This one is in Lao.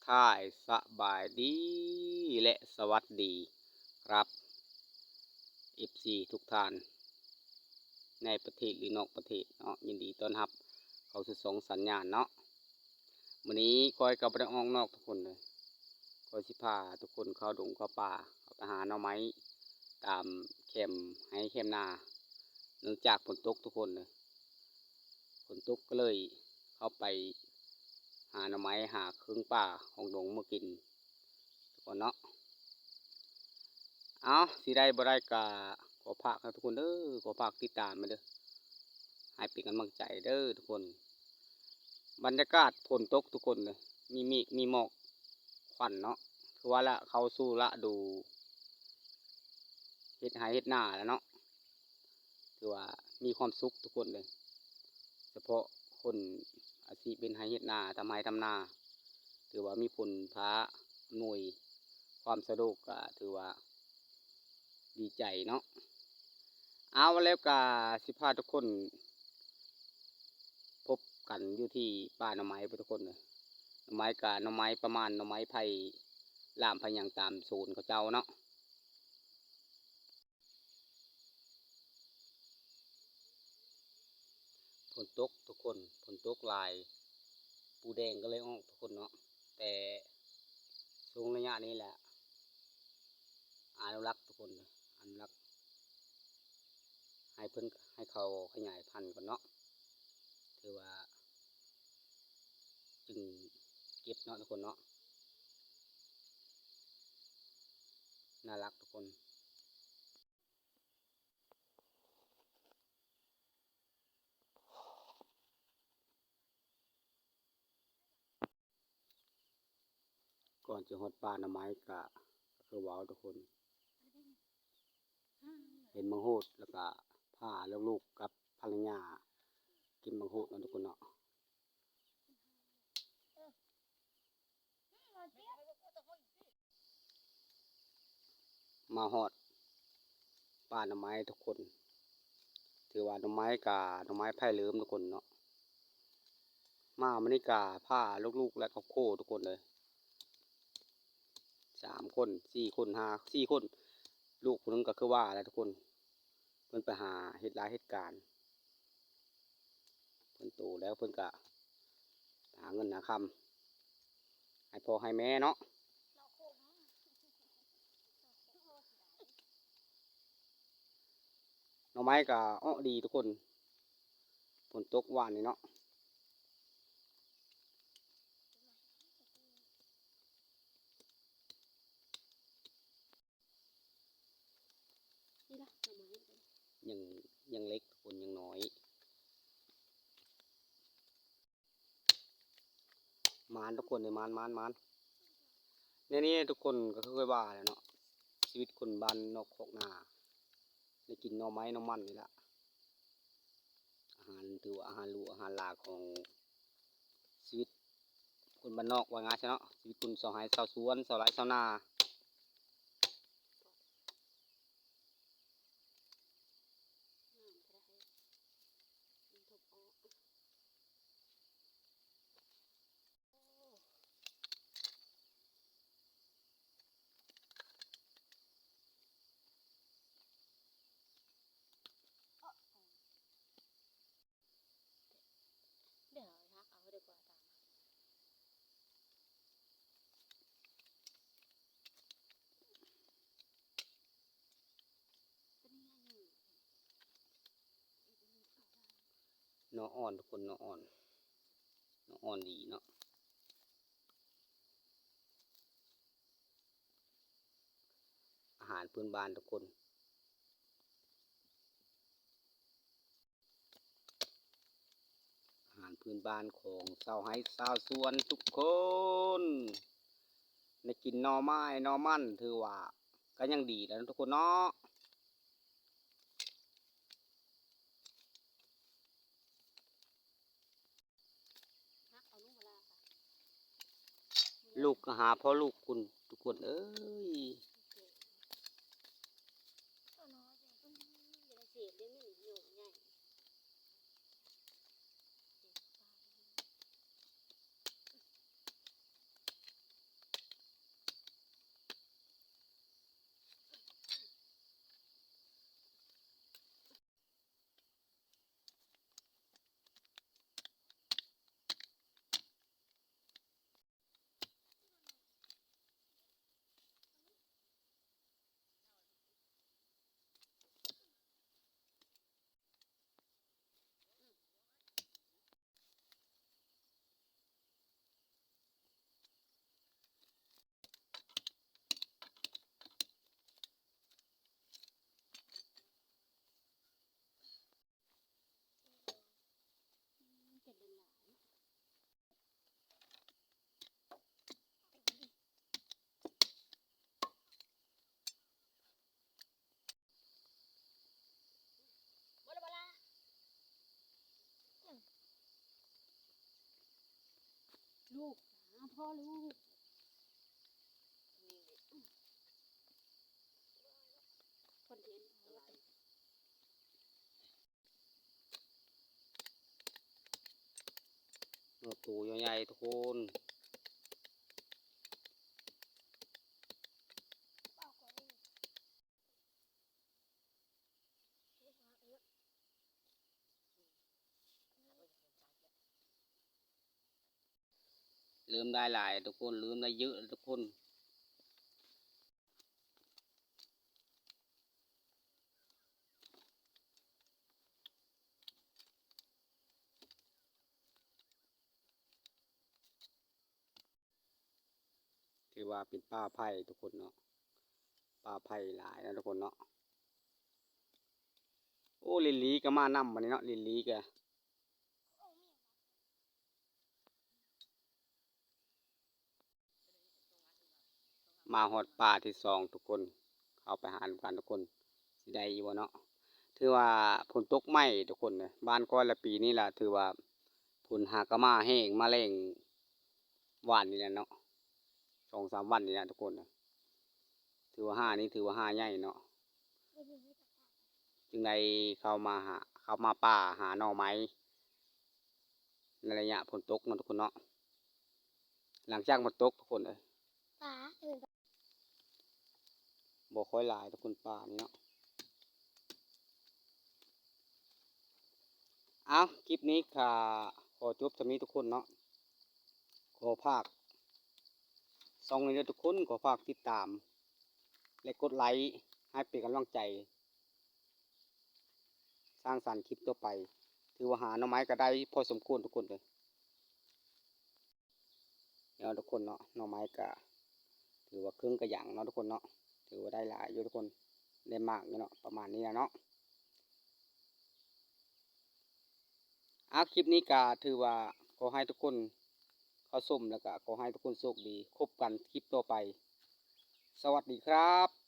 ທາຍສະບາຍດີ ແລະ ສະຫວັດດີຄັບ ເອັຟຊີ ທຸກທ່ານ ໃນປະເທດ ຫຼື ນອກປະເທດເນາະ, ຍິນດີຕ້ອນຮັບເຂົ້າສູ່ຊ່ອງສັນຍານເນາະ. ມື້ນີ້ຂ້ອຍກໍບໍ່ໄດ້ອອກນອກທຸກຄົນເດີ, ຂ້ອຍຊິພາທຸກຄົນເຂົ້າດົງເຂົ້າປ່າ ເຂົ້າໄປຫາໜໍ່ໄມ້ ຕາມແຄມໄຮ່ແຄມນາ ເນື່ອງຈາກຝົນຕົກທຸກຄົນເດີ, ຝົນຕົກກໍເລີຍເຂົ້າໄປຫາໜໍ່ໄມ້ ຫາເຄື່ອງປ່າຂອງດົງມາກິນກ່ອນເນາະ. ເອົາ ຊິໄດ້ບໍ່ໄດ້ກໍຂໍຝາກໃຫ້ທຸກຄົນເດີ, ຂໍຝາກຕິດຕາມແມ່ເດີ ໃຫ້ເປັນກຳລັງໃຈເດີທຸກຄົນ. ບັນຍາກາດຝົນຕົກທຸກຄົນເດີ, ມີເມກມີໝອກຄວັນເນາະ, ຄືວ່າລະເຂົ້າສູ່ລະດູເຮັດໄຮ່ເຮັດນາແລ້ວເນາະ. ຖືວ່າມີຄວາມສຸກທຸກຄົນເລີຍ, ສະເພາະຄົນອາຊີບເຮັດໄຮ່ເຮັດນາ ທຳໄຮ່ທຳນາ ຖືວ່າມີຜົນຟ້າອຳນວຍຄວາມສະດວກ ກໍຖືວ່າດີໃຈເນາະ. ເອົາ ແລ້ວກໍຊິພາທຸກຄົນພົບກັນຢູ່ທີ່ປ່າໜໍ່ໄມ້ພຸ້ນທຸກຄົນເອີຍ, ໜໍ່ໄມ້ກໍໜໍ່ໄມ້ປະມານໜໍ່ໄມ້ໄຜ່ຫຼາມໄຜ່ຫຍັງຕາມໂຊນເຂົາເຈົ້າເນາະ. ຝົນຕົກທຸກຄົນ, ຝົນຕົກຫຼາຍ, ປູແດງກໍເລີຍອອກທຸກຄົນເນາະ. ແຕ່ຊ່ວງໄລຍະນີ້ແຫຼະ ອະນຸລັກທຸກຄົນ, ອະນຸລັກໃຫ້ເພິ່ນ, ໃຫ້ເຂົາຂະຫຍາຍພັນກ່ອນເນາະ, ຖືວ່າຈຶ່ງເກັບເນາະທຸກຄົນເນາະ. ໜ້າລັກທຸກຄົນ. ກ່ອນຈະຮອດປ່າໜໍ່ໄມ້ກະ ຄືເວົ້າທຸກຄົນ ເຫັນບັກໂຫດ ແລ້ວກະພາລູກໆກັບພັນລະຍາກິນບັກໂຫດເນາະທຸກຄົນເນາະ. ມາຮອດປ່າໜໍ່ໄມ້ທຸກຄົນ, ຖືວ່າໜໍ່ໄມ້ກະໜໍ່ໄມ້ໄຜ່ເລີມທຸກຄົນເນາະ. ມາມື້ນີ້ກະພາລູກໆ ແລະ ຄອບຄົວທຸກຄົນເລີຍ ສາມຄົນ ສີ່ຄົນ ຫ້າ ສີ່ຄົນ, ລູກຜູ້ໜຶ່ງກໍຄືວ່າແຫຼະທຸກຄົນ. ເພິ່ນໄປຫາເຮັດລາຍເຮັດການ ເພິ່ນໂຕແລ້ວ ເພິ່ນກະຫາເງິນຫາຄຳໃຫ້ພໍ່ໃຫ້ແມ່ເນາະ. ໜໍ່ໄມ້ກະເອາະດີທຸກຄົນ, ຝົນຕົກວານນີ້ເນາະ. ນີ້ລະ ຍັງ ຍັງເລັກທຸກຄົນ ຍັງນ້ອຍ. ໝານທຸກຄົນເອີຍ ໝານ ໝານ ໝານ. ແນວນີ້ທຸກຄົນກໍຄືຂ້ອຍວ່າແຫຼະເນາະ, ຊີວິດຄົນບ້ານນອກຄອກນາ ໄດ້ກິນໜໍ່ໄມ້ໜໍ່ມັນນີ້ລະ. ອາຫານ ຖືວ່າອາຫານຫຼູອາຫານຫຼາຂອງຊີວິດຄົນບ້ານນອກ ວ່າງ່າຍຊະເນາະ, ຊີວິດຄົນຊາວໄຮ່ຊາວສວນ ຊາວໄຮ່ຊາວນາ. ໜໍ່ອ່ອນທຸກຄົນ ໜໍ່ອ່ອນ ໜໍ່ອ່ອນດີເນາະ. ອາຫານພື້ນບ້ານທຸກຄົນ. ອາຫານພື້ນບ້ານຂອງຊາວໄຮ່ຊາວສວນທຸກຄົນ. ໄດ້ກິນໜໍ່ໄມ້ໜໍ່ມັນ ຖືວ່າກໍຍັງດີແລ້ວເນາະທຸກຄົນເນາະ. ລູກກໍຫາພໍ່ລູກຄຸນ ທຸກຄົນເອີຍ. ເ ລູກ ຫາພໍ່ລູກ ຄອນເທັນ ໂຕໃຫຍ່ໆ ທຸກຄົນ. ເລີ່ມໄດ້ຫຼາຍທຸກຄົນ ເລີ່ມໄດ້ເຍອະແລ້ວທຸກຄົນ. ຖືວ່າເປັນປ່າໄຜ່ທຸກຄົນເນາະ ປ່າໄຜ່ຫຼາຍເນາະທຸກຄົນເນາະ. ໂອ້ ລິນຫຼີກໍມານຳບັດນີ້ເນາະ ລິນຫຼີກໍ ມາຮອດປ່າທີສອງທຸກຄົນ ເຂົ້າໄປຫານຳກັນທຸກຄົນ ຊິໄດ້ຢູ່ບໍ່ເນາະ. ຖືວ່າຝົນຕົກໃໝ່ທຸກຄົນເອີຍ ບ້ານຂ້ອຍລະປີນີ້ລະ ຖືວ່າຝົນຫາກະມາແຮງມາແລ້ງ ວານນີ້ແຫຼະເນາະ ສອງສາມວັນນີ້ແຫຼະທຸກຄົນ. ຖືວ່າຫານີ້ຖືວ່າຫາໃຫຍ່ເນາະ ຈຶ່ງໄດ້ເຂົ້າມາຫາ ເຂົ້າມາປ່າຫາໜໍ່ໄມ້ ໃນໄລຍະຝົນຕົກເນາະທຸກຄົນເນາະ. ຫຼັງຈາກຝົນຕົກທຸກຄົນເອີຍ ປາ ບໍ່ຄ່ອຍຫຼາຍທຸກຄົນ ປ່ານີ້ເນາະ. ເອົາ ຄລິບນີ້ກະຂໍຈົບສ່ຳນີ້ທຸກຄົນເນາະ. ຂໍຝາກຊ່ອງນີ້ເດີທຸກຄົນ ຂໍຝາກຕິດຕາມ ແລະ ກົດໄລໃຫ້ເປັນກຳລັງໃຈ ສ້າງສັນຄລິບຕໍ່ໄປ. ຖືວ່າຫາໜໍ່ໄມ້ກໍໄດ້ພໍສົມຄວນທຸກຄົນເດີ. ເນາະທຸກຄົນເນາະ ໜໍ່ໄມ້ກະຖືວ່າເຄິ່ງກະຫຍັງເນາະທຸກຄົນເນາະ ຖືວ່າໄດ້ຫຼາຍຢູ່ທຸກຄົນ ໄດ້ໝາກຢູ່ເນາະ ປະມານນີ້ລະເນາະ. ອາ ຄລິບນີ້ກະຖືວ່າຂໍໃຫ້ທຸກຄົນເຂົ້າຊົມ ແລ້ວກະຂໍໃຫ້ທຸກຄົນໂຊກດີ ພົບກັນຄລິບຕໍ່ໄປ. ສະຫວັດດີຄັບ.